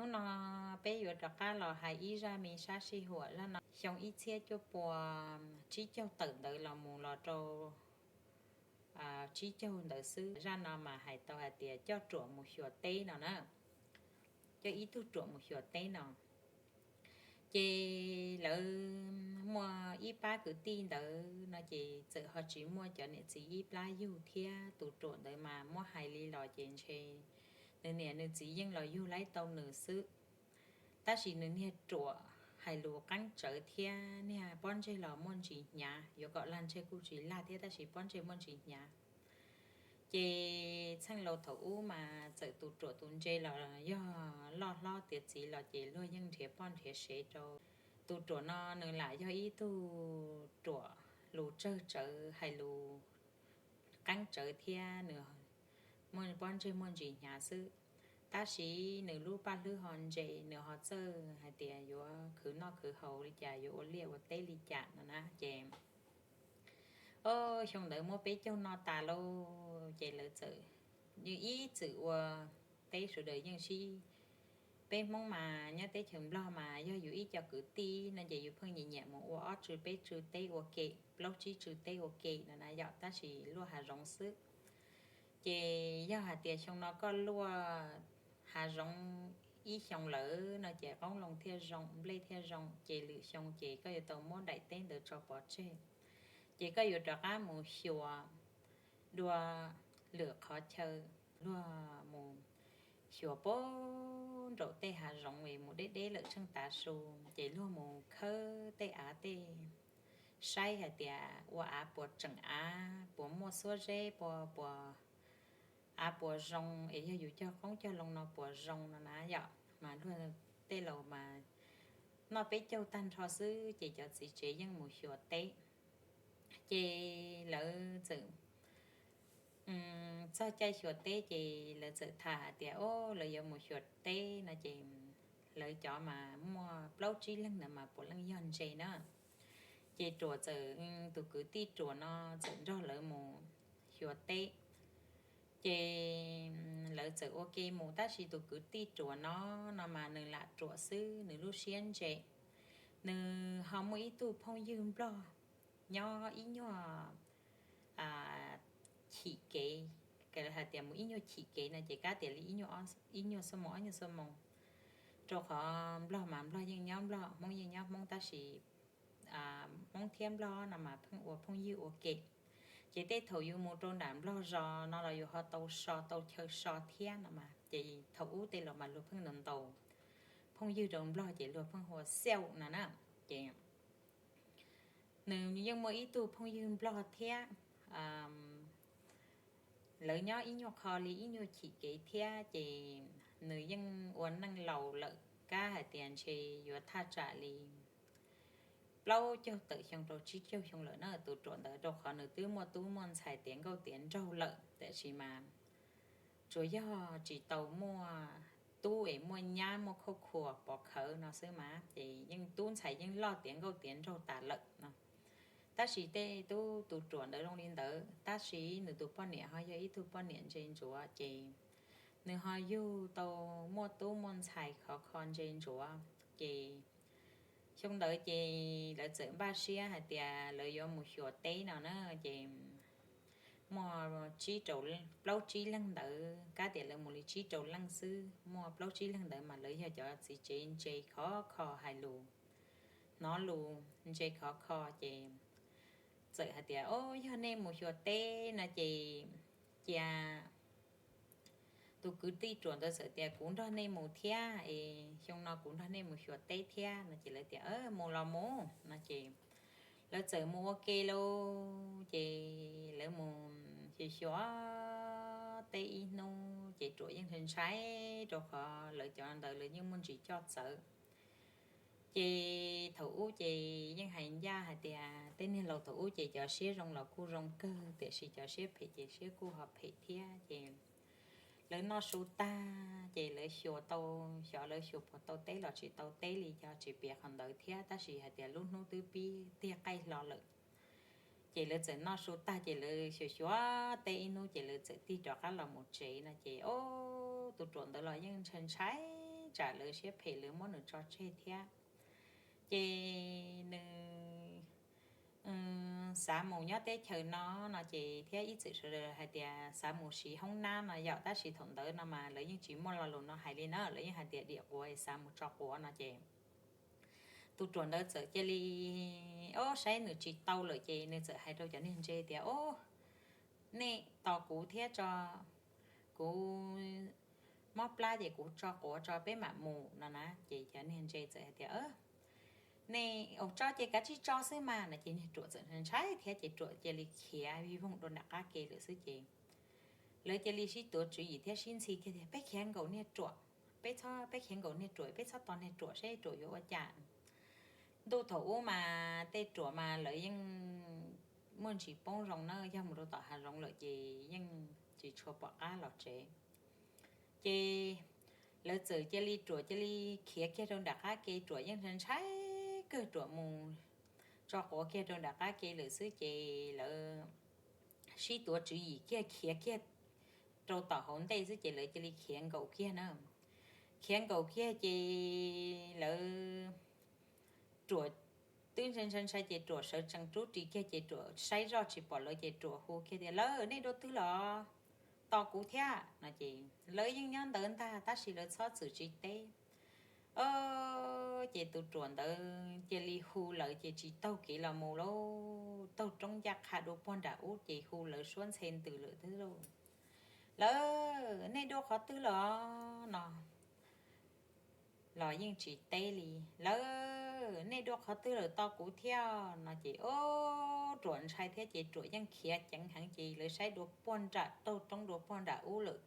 Hnub no peb yuav rov qab los hais ib zaj me sab sij huam, zaj no xyoo ib txhiab cuaj pua tsib caug tawm ntawd los mus los rau tsib caug ntawd xwb. Zaj no mas hais tau hais tias coj ruam mus xyuas teb no na, coj ib tug ruam mus xyuas teb no. Ces lawv muaj ib pab kwv tij ntawd no ces txawm ho tsis muaj cov niam txiv ib plab yug thiab. Tus ruam ntawd mas muab hais li los ces ntshe nws niam nws txiv yeej los yug laib tau nws xwb. Tab sis nws niag ruam hais lus qeeb tsawv thiab niag pob ntseg los muaj ntsis hnyav, yuav kom lag ntseg kuj tsis lag thiab tab sis pob ntseg muaj ntsis hnyav. Ces txheej laus thaum ub mas txawm tus ruam tus ntse los yog loj hlob tiav txiv los ces luag yeej nrhiav poj nrhiav sev rau. Tus ruam no nws lam yog ib tug ruam lus tsawg tsawv hais lus qeeb tsawv thiab nws muaj pob ntseg muaj ntsis hnyav xwb. Tab sis nws lub paj hlwb ho ntse, nws ho txawj hais tias yuav khwv noj khwv haus li cas, yuav ua liaj ua teb li cas no na. Ces o, xyoo ntawd muab peb caug no tas lauj, ces lawv txawm, yeej ib txwm ua teb sawv daws yeej sib, peb Hmoob mas nyob teb chaws Nplog mas yog yus ib co kwv tij no ces yus pheej nyiam nyiam mus ua ob tsw peb tsw teb ua ke, plaub tsib tsw teb ua ke no na yom, tab sis luaj hav zoov xwb. Ces yog hais tias xyoo no koj luaj hav zoov ib xyoo lawm no ces qoob loo thiaj zoo, nplej thiaj zoo, ces lwm xyoo ces koj yuav tau muab daim teb ntawd tso pov tseg. Ces koj yuav rov qab mus xyuas dua lwm qhov chaw, luag mus xyuas puag nraum tej hav zoov es mus deb deb lawm tsheej tav su, ces luag mus khawb tej av tej saib hais tias ua av puas tseem av, puas muaj xuab zeb, puas, puas av puas zoo, es yog yus cog qoob cog loo no puas zoo no na yom. Mas luag tej laus mas noj peb caug tag nrho xwb ces cov txiv tsev yeej mus xyuas teb. Ces lawv txawm txog caij xyuas teb ces lawv txawm tham hais tias o, lawv yuav mus xyuas teb no ces lawv cov mas muaj plaub tsib leeg ntawd mas puav leej yog ntse na. Ces ruam txawm, tus kwv tij ruam no txawm nrog lawv mus xyuas teb. Ces lawv txawm ua ke mus tab sis tus kwv tij ruam no, no mas nws lam ruam xwb, nws lub siab ntse. Nws ho muaj ib tug phooj ywg nplog nyob ib nyuag chim kev, hais tias mus ib nyuag chim kev no ces kab tias li ib nyuag xuab moos ob nyuag xuab moos, rau qhov nplog mas nplog yeej nyob nplog, hmoob yeej nyob hmoob tab sis hmoob thiab nplog no mas pheej ua phooj ywg ua ke. Ces tej thaum yus mus rau nram nplog zos no los yus ho tau so, tau chaw so thiab no mas, ces thaum ub tej laus mas luag pheej ntaus ntaus phooj ywg rau nplog ces luag pheej hu ua xiauj no na. Ces nws yeej muaj ib tug phooj ywg nplog thiab, lawv nyob ib nyuag qho li ib nyuag chim kev thiab ces nws yeej ua neej laus lawm, kab hais tias ntshe yuav thaj tsam li plaub caug tawm xyoo rau tsib caug xyoo lawm na tus ruam ntawd, rau qhov nws twb muaj tub muaj ntxhais tiav nkauj tiav nraug lawm, tiam sis mas tsuas yog tsis tau muaj tub es muaj nyab muaj khauj khuas pov khawv no xwb mas, ces yeej tub ntxhais yeej loj tiav nkauj tiav nraug tas lawm no. Tab sis tej tub tus ruam ntawd zoo li ntawd, tab sis nws tus poj niam ho yog ib tug poj niam ntse ntsuav, ces nws ho yug tau muaj tub muaj ntxhais khov kho ntse ntsuav. Ces xyoo ntawd ces lawv txawm npaj siab hais tias lawv yuav mus xyuas teb no na, ces muaj plaub tsib leeg ntawd, kab tias lawv mus li tsib rau leej xwb, muaj plaub tsib leeg ntawd mas lawv yog cov txiv tsev ntse khov kho hais lus, hnov lus ntse khov kho, ces txawm hais tias, o, yog nej mus xyuas teb no ces cia tus kwv tij ruam ntawd txawm tias kuv nrog nej mus thiab es xyoo no kuv nrog nej mus xyuas teb thiab no ces lawv tias mus los mus no ces lawv txawm mus ua ke lauj. Ces lawv mus xyuas xyuas teb ib hnub ces ruam yeej ntshai ntshai rau qhov lawv cov ntawd lawv yeej muaj ntsis coj txawv. Ces thaum ub ces yeej hais ncaj hais tias tej niag laus thaum ub ces cov siab zoo los kuj zoo kawg, tiam sis cov siab phem ces siab kuj ho phem thiab. Ces lawv noj su tag ces lawv xyuas tau, xyov lawv xyuas puas tau teb los tsis tau teb li, cov tsis piav qhov ntawd thiab, tab sis hais tias lub hnub twb pib tiag qaij hlo lawm. Ces lawv txawm noj su tag ces lawv xyuas xyuas teb ib hnub ces lawv txawm tig rov qab los mus tsev no ces, o, tus ruam ntawd los yeej ntshai ntshai tsam lawv siab phem lawv muab nws tso tseg thiab. Ces nws xav mus nyob teb chaws no no ces thiab ib txwm sawv daws hais tias xav mus siv hoob nab no yom, tab sis thaum ntawd no mas lawv yeej tsis muaj lo lus no hais li na, lawv yeej hais tias diam quav xav mus tso quav no ces tus ruam ntawd txawm cia li, o, saib nws tsis tau lawm ces nws txawm hais rau cov niag ntse tias, o, nej tos kuv thiab tso, kuv mob plab ces kuv tso quav tso peb mam mus no na. Ces cov niag ntse txawm hais tias, nej ua tso ces kav tsij tso xwb mas no ces niag ruam txawm ntshai thiab ces ruam cia li khiav vij voog dua nram qab ke lawm xwb ces lawv cia li sib tuav tswv yim thiab sib ntxhi kiag tias peb khiav nkaum niag ruam, peb txhob, peb khiav nkaum niag ruam, peb txhob tos niag ruam seb ruam yuav ua cas. Ntuj thaum ub mas tej ruam mas lawv yeej muaj ntsis poob zoo na, yog mus rau tom hav zoov lawm ces yeej tsis tshua pom qab los tsev. Ces lawv txawm cia li, ruam cia li khiav kiag rau nram qab ke, ruam yeej ntshai kawg, ruam mus tso quav kiag rau nram qab ke lawm xwb ces lawv sib tuav tswv yim kiag khiav kiag rau tom hauv ntej xwb ces lawv cia li khiav nkaum kiag na. Khiav nkaum kiag ces lawv, ruam twb ntshai ntshai ntshai ces ruam sawv tsees rub ris kiag ces ruam saib zoj tsis pom lawv ces ruam hu kiag tias, lawv, nej dua twg los? Tos kuv thiab no ces lawv yeej nyob ntawd ntag tab sis lawv txhob txwm tsis teb. O, ces tus ruam ntawd cia li hu lawv ces tsis taug kev los mus lauj, taug roob ncaj qha dua puag nram ub ces hu lawv suab ntxhe ntws lawm thiab lauj. Lawv, nej dua qhov twg los no los yeej tsis teb li. Lawv, nej dua qhov twg lawm tos kuv thiab no ces o, ruam ntshai thiab ces ruam yeej khiav ceev heev ces lawv saib dua puag nram, taug roob dua puag nram ub lawm,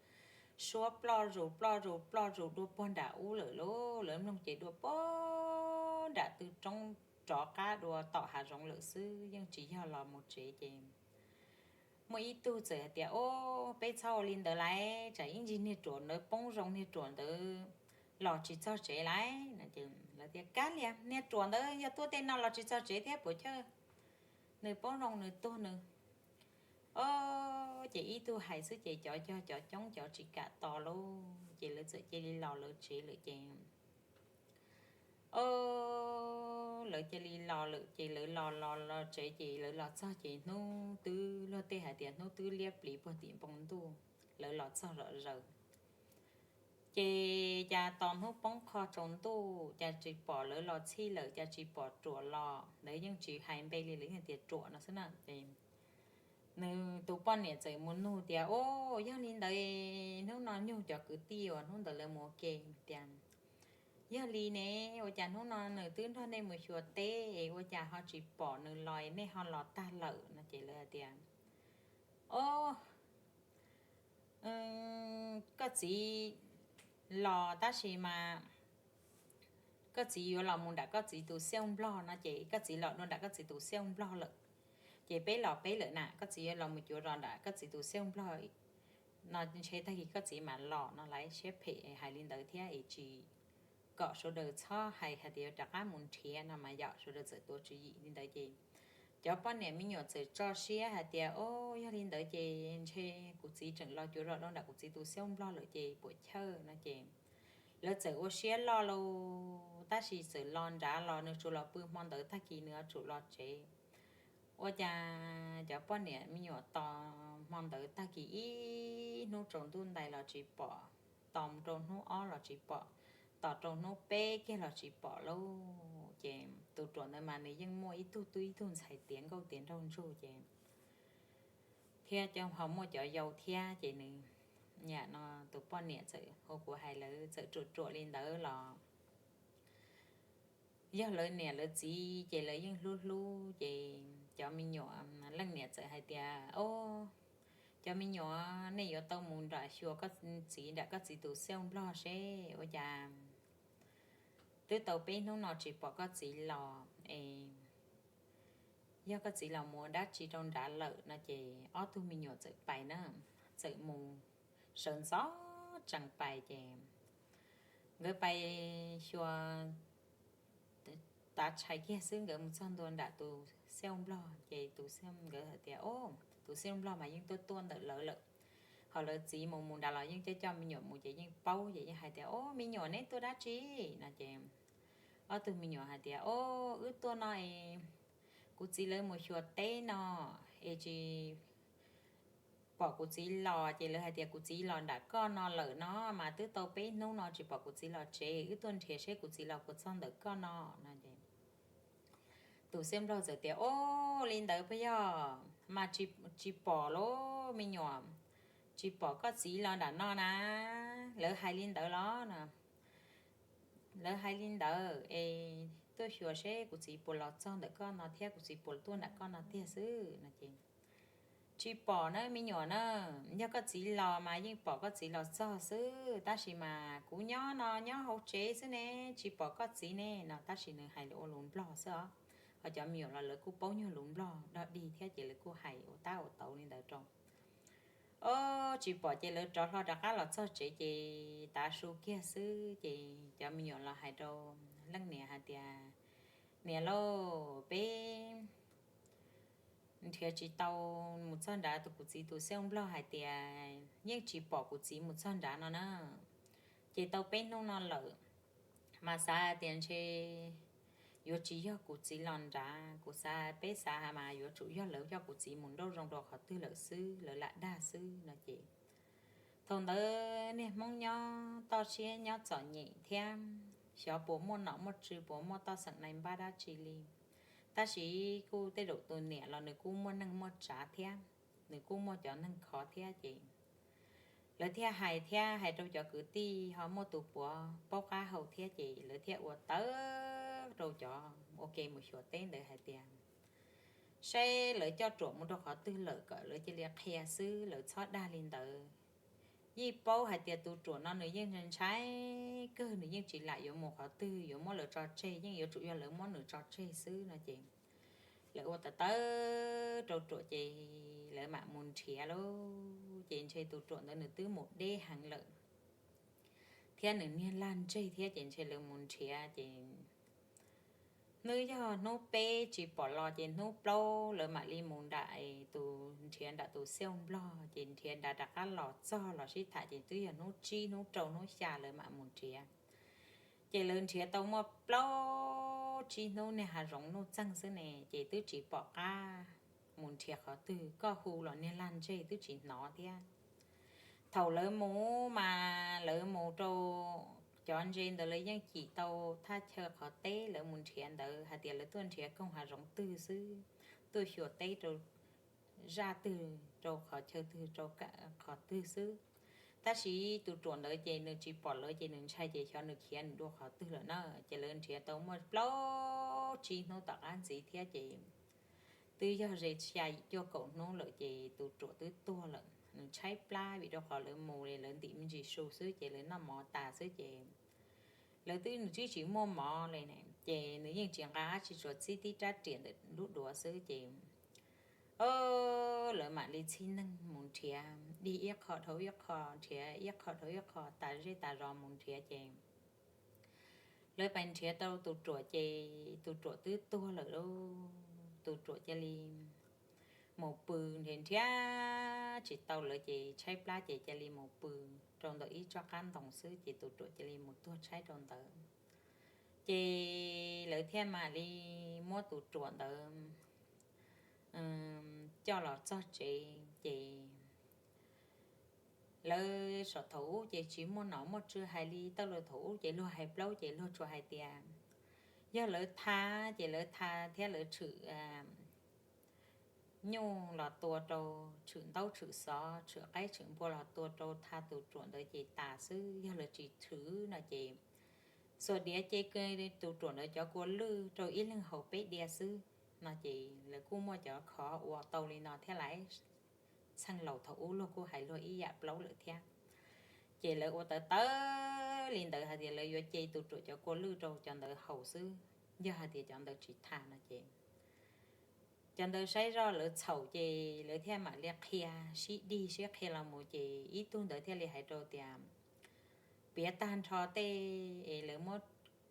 suab ploj zus ploj zus ploj zus dua puag nram ub lawm lauj. Lawv mloog ces dua puag nram tw roob rov qab dua tom hav zoov lawm xwb, yeej tsis yog los mus tsev ces muaj ib tug txawm hais tias, o, peb txhob ua li ntawd lauj, tsam ib ntsis niag ruam ntawd poob zoo, niag ruam ntawd los tsis txog tsev lauj no ces lawv tias, kav liam, niag ruam ntawd yog tuaj tej no los tsis txog tsev thiab puas chawj, nws poob zoo nws tuag nws. O, ces ib tug hais xwb ces cov cog cov coob cov tsis kam tos lauj ces lawv txawm cia li los lawv tsev lawm ces o, lawv cia li los lawm ces lawv los los los tsev ces lawv los txog ces hnub twb luag tej hais tias hnub twb liab pliv puag tim npoo ntuj, lawv los txog zom zaws. Ces cas tos hnub poob qho tsaus ntuj cas tsis pom lawv los txhij lawm, cas tsis pom ruam los, lawv yeej tsis hais npe li, lawv yeej tias ruam no xwb na ces nws tus poj niam txawm mus nug tias, o, yog li ntawd hnub no nyuj cov kwv tij uas hnub ntawd lawv mus ua ke tias, yog li ne, ua cas hnub no nws twb nrog nej mus xyuas teb es ua cas ho tsis pom nws los nej ho los tag lawm no ces lawv hais tias, o, koj txiv los tab sis mas koj txiv yuav los mus nram koj txiv tus xiaj nplog no ces koj txiv los dua nram koj txiv tus xiaj nplog lawm, ces peb los peb lawm na, koj txiv yuav los mus cuav zos nram koj txiv tus xiaj nplog no ntshe tag kis koj txiv mam los no lauj. Siab phem hais li ntawd thiab es tsis, kom sawv daws txhob hais hais tias yuav rov qab mus nrhiav no mas yom, sawv daws txawm tuav tswv yim li ntawd ces cov poj niam me nyuam txawm tso siab hais tias, o, yog li ntawd ces ntshe kuv txiv tseem los cuav zos rau nram kuv txiv tus xiaj nplog lawm ces puas chawj no ces lawv txawm ua siab loj lauj, tab sis txawm los nrad los nws tsuas los pw hmo ntawd, tag kis nws yuav tsum los tsev. Ua cas cov poj niam me nyuam tos hmo ntawd tag kis ib hnub tsaus ntuj ntais los tsis pom, tos mus rau hnub ob los tsis pom, tos rau hnub peb kiag los tsis pom lauj. Ces tus ruam ntawd mas nws yeej muaj ib tug tub ib tug ntxhais tiav nkauj tiav nraug ntsug ces thiab cov ho muaj cov yau thiab ces nws, niam no, tus poj niam txawm hu kuv hais lawv txawm ruam ruam li ntawd los yog lawv niam lawv txiv ces lawv yeej hlub hlub ces cov me nyuam leej niam txawm hais tias, o, cov me nyuam, nej yuav tau mus nram xyuas koj txiv nram koj txiv tus xiaj nplog seb ua cas twb tau peb hnub no tsis pom koj txiv los es yog koj txiv los mus ua dab tsi rau nrad lawm no ces ob tug me nyuam txawm pais na, txawm mus sawv ntxov tsees pais ces nkawd pais xyuas tav tshais kiag xwb nkawd mus txog ntua nram tus xiaj nplog ces tus xiaj, nkawd hais tias, o, tus xiaj nplog mas yeej tuaj tuaj ntawm lawv lawm, Thaum lawv txiv mus mus nrad los yeej coj coj me nyuam mus ces yeej paub ces yeej hais tias, Au, me nyuam, neb tuaj dab tsi? no ces ob tug me nyuam hais tias, Au, wb tuaj no es kuv txiv lawv mus xyuas teb no es tsis pom kuv txiv los ces lawv hais tias kuv txiv los nram koj no lawm no, mas twb tau peb hnub no tsis pom kuv txiv los tsev, wb tuaj nrhiav seb kuv txiv los puas txog ntawm koj no. no ces tus xiaj nplog txawm tias, Au, li ntawd puas yog? Mas tsis pom lauj me nyuam, tsis pom koj txiv los nram no na. Lawv hais li ntawd los no, lawv hais li ntawd es tuaj xyuas seb kuv txiv puas los txog ntawm koj no thiab kuv txiv puas tuaj nram koj no tiag xwb. no ces Tsis pom na me nyuam na, yog koj txiv los mas yeej pom koj txiv los txog xwb, tab sis mas kuv nyob no nyob hauv tsev xwb ne, tsis pom koj txiv ne. no tab sis nws hais ua lus nplog xwb os, ho cov me nyuam los lawv kuj paub nyuag lus nplog dog dig thiab ces lawv kuj hais ua tab ua tau li ntawd rau. Ob, tsis pom ces lawv rov hlo rov qab los txog tsev ces tav su kiag xwb ces cov me nyuam los hais rau leej niam hais tias, Niam lauj, peb nrhiav tsis tau, mus txog nrad tus kuv txiv tus xiaj nplog hais tias yeej tsis pom kuv txiv mus txog nrad no na, ces tau peb hnub no lawm, mas xav hais tias ntshe yuav tsis yog kuv txiv los nrad, kuv xav, peb xav mas yuav tsum yog lawv coj kuv txiv mus nrauj zoo rau qhov twg lawm xwb, lawv lam dag xwb. no ces thaum ntawd niag Hmoob nyob toj siab nyob txom nyem thiab, xyov puas muaj nom muaj tswv puas muaj toj xeem nai npab dab tsi li, tab sis kuj tej zaum tus niam los nws kuj muaj neej muaj tsav thiab, nws kuj muaj cov neeg khov thiab ces lawv thiaj hais thiab hais rau cov kwv tij ho muaj tus puav paub qab hau thiab ces lawv thiaj ua tawv rau cov ua ke mus xyuas teb ntawd hais tias saib lawv coj ruam mus rau qhov twg lawm kom lawv cia li qhia xwb, lawv txhob dag li ntawd. Yeej paub hais tias tus ruam no nws yeej ntshai kawg, nws yeej tsis lam yuav mus qhov twg yuav muab lawv tso tseg, yeej yuav tsum yog lawv muab nws tso tseg xwb. no ces lawv ua tawv tawv rau ruam ces lawv mam mus nrhiav lauj, ces ntshe tus ruam ntawd nws twb mus deb heev lawm thiab nws niag lag ntseg thiab ces ntshe lawv mus nrhiav ces hnub yog hnub peb tsis pom los ces hnub plaub lawv mam li mus nram tus nrhiav nram tus xiaj nplog ces nrhiav nrad rov qab los txog los sib tham ces twb yog hnub tsib hnub rau hnub xya lawv mam mus nrhiav. Ces lawv nrhiav tau muaj plaub tsib hnub niag hav zoov nuj txeeg xwb ne ces twb tsis pom qab mus nrhiav qhov twg, koj hu los niag lag ntseg twb tsis hnov thiab. Thaum lawv mus mas lawv mus rau cov ntses ntawd lawv yeej cim tau thaj chaw qhov teb lawv mus nrhiav ntawd hais tias lawv tuaj nrhiav koog hav zoov twg xwb, tuaj xyuas teb rau zaj twg rau qhov chaw twg rau qhov twg xwb. Tab sis tus ruam ntawd ces nws tsis pom lawv ces nws ntshai ces xyov nws khiav nws dua qhov twg lawm na. Ces lawv nrhiav tau muaj plaub tsib hnub tom qab ntxiv thiab ces twb yog ze xya yim cuaj kaum hnub lawm ces tus ruam twb tuag lawm. Nws tshaib plab vim rau qhov lawv mus li lawv ntim me ntsis su xwb ces lawv noj mov tas xwb ces lawv twb, nws twb tsis muaj mov li ne ces nws yeej tsis nqa dab tsi tsuas txib tib rab riam ntawm lub duav xwb ces o, lawv mam li txhij neeg mus nrhiav dig ib qho dhau ib qho, nrhiav ib qho dhau ib qho tas zej tas zos mus nrhiav ces lawv pais nrhiav tau tus ruam ces tus ruam twb tuag lawm lauj. Tus ruam cia li mus pw, nrhiav nrhiav tsis tau lawv ces tshaib plab ces cia li mus pw rau ntawm ib tsob qab ntoo xwb ces tus ruam cia li mus tuag tshaib rau ntawd. Ces lawv thiaj mam li muab tus ruam ntawd coj los txog tsev ces lawv saum thaum ub ces tsis muaj nom muaj tswv hais li, tawm los thaum ub ces luag hais plaub ces luag tsuas hais tias yog lawv tha ces lawv tha thiab lawv tshwm nyuj los tua rau, tshwm ntaub tshwm xov tshwm qaib tshwm npua los tua rau tha tus ruam ntawd ces tas xwb, yog lawv tsis tshwm no ces xuas diav ce tus ruam ntawd cov kua lwj rau ib leeg haus peb diav xwb. No ces lawv kuj muaj cov khov ua tau li no thiab lais. Txheej laus thaum ub luag kuj hais luag ib yam plaub lawm thiab. Ces lawv ua tawv tawv li ntawd hais tias lawv yuav ce tus ruam cov kua lwj rau cov ntawd haus xwb, yog hais tias cov ntawd tsis tha no ces cov ntawd saib zoj lawv txhaum ces lawv thiaj mam li qhia, sib dig sib qhia los mus ces ib tug ntawd thiaj li hais rau tias piav tag nrho tej es lawv muab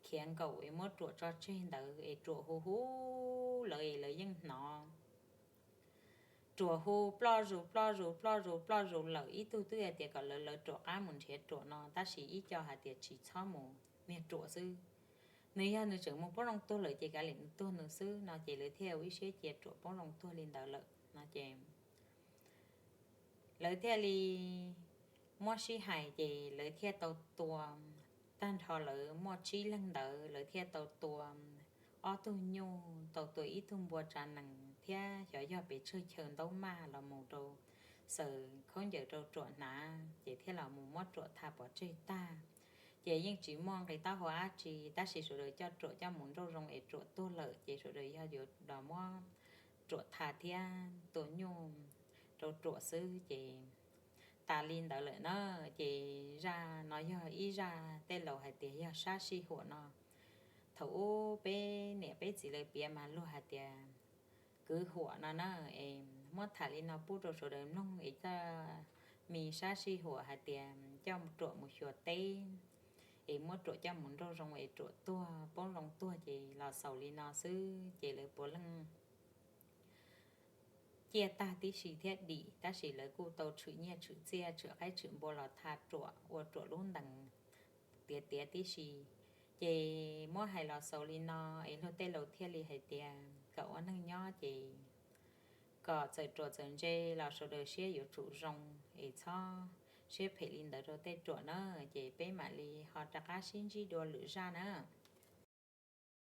khiav nkaum es muab ruam tso tseg ntawd es ruam hu hu lawv es lawv yeej hnov. ruam hu ploj zus ploj zus ploj zus ploj zus lawm, ib tug twb hais tias kom lawv lawv ruam qab mus nrhiav ruam no, tab sis ib co hais tias tsis, txhob mus, niag ruam xwb. Nws yog nws tseem mus poob loo tuag lawm ces kav liam nws tuag nws xwb no ces lawv thiaj ua ib siab cia ruam poob loo tuag li ntawd lawm no ces lawv thiaj li muab sib hais ces lawv thiaj tau tua, tag nrho lawv muaj tsib leeg ntawd lawv thiaj tau tua ob tug nyuj, tau tua ib tug npua tsav nees thiab xyov yog pes tsawg chaw ntaub maj los mus rau xaws khaub ncaws rau ruam hnav ces thiaj los mus muab ruam tha pov tseg tag. Ces yeej tsis muaj nqi taub hau dab tsi tab sis sawv daws coj ruam coj mus nrauj zoo es ruam tuag lawm ces sawv daws yog yuav los muab ruam tha thiab tua nyuj rau ruam xwb ces tas li ntawd lawm na. Ces zaj no yog ib zaj tej laus hais tias yog sab sij huam no. Thaum ub peb niam peb txiv lawv piav mas luag hais tias kwv huam no na, es muab tham li no pub rau sawv daws mloog es coj me sab sij huam hais tias coj ruam mus xyuas teb es muab ruam coj mus nrauj zoo es ruam tuag poob loo tuag ces los xaus li no xwb ces lawv puav leej ciaj tag tib si thiab dim, tab sis lawv kuj tau tshwm nyiaj tshwm txiaj tshwm qaib tshwm npua los tha ruam ua ruam lub ntees tiav tiav tib si. Ces muab hais los xaus li no es luag tej laus thiaj li hais tias kom ua neeg nyob ces kom txawm ruam txawm ntse los sawv daws siab yuav tsum zoo es txhob siab phem li ntawd rau tej ruam na. Ces peb mam li ho rov qab sib ntsib dua lwm zaj na.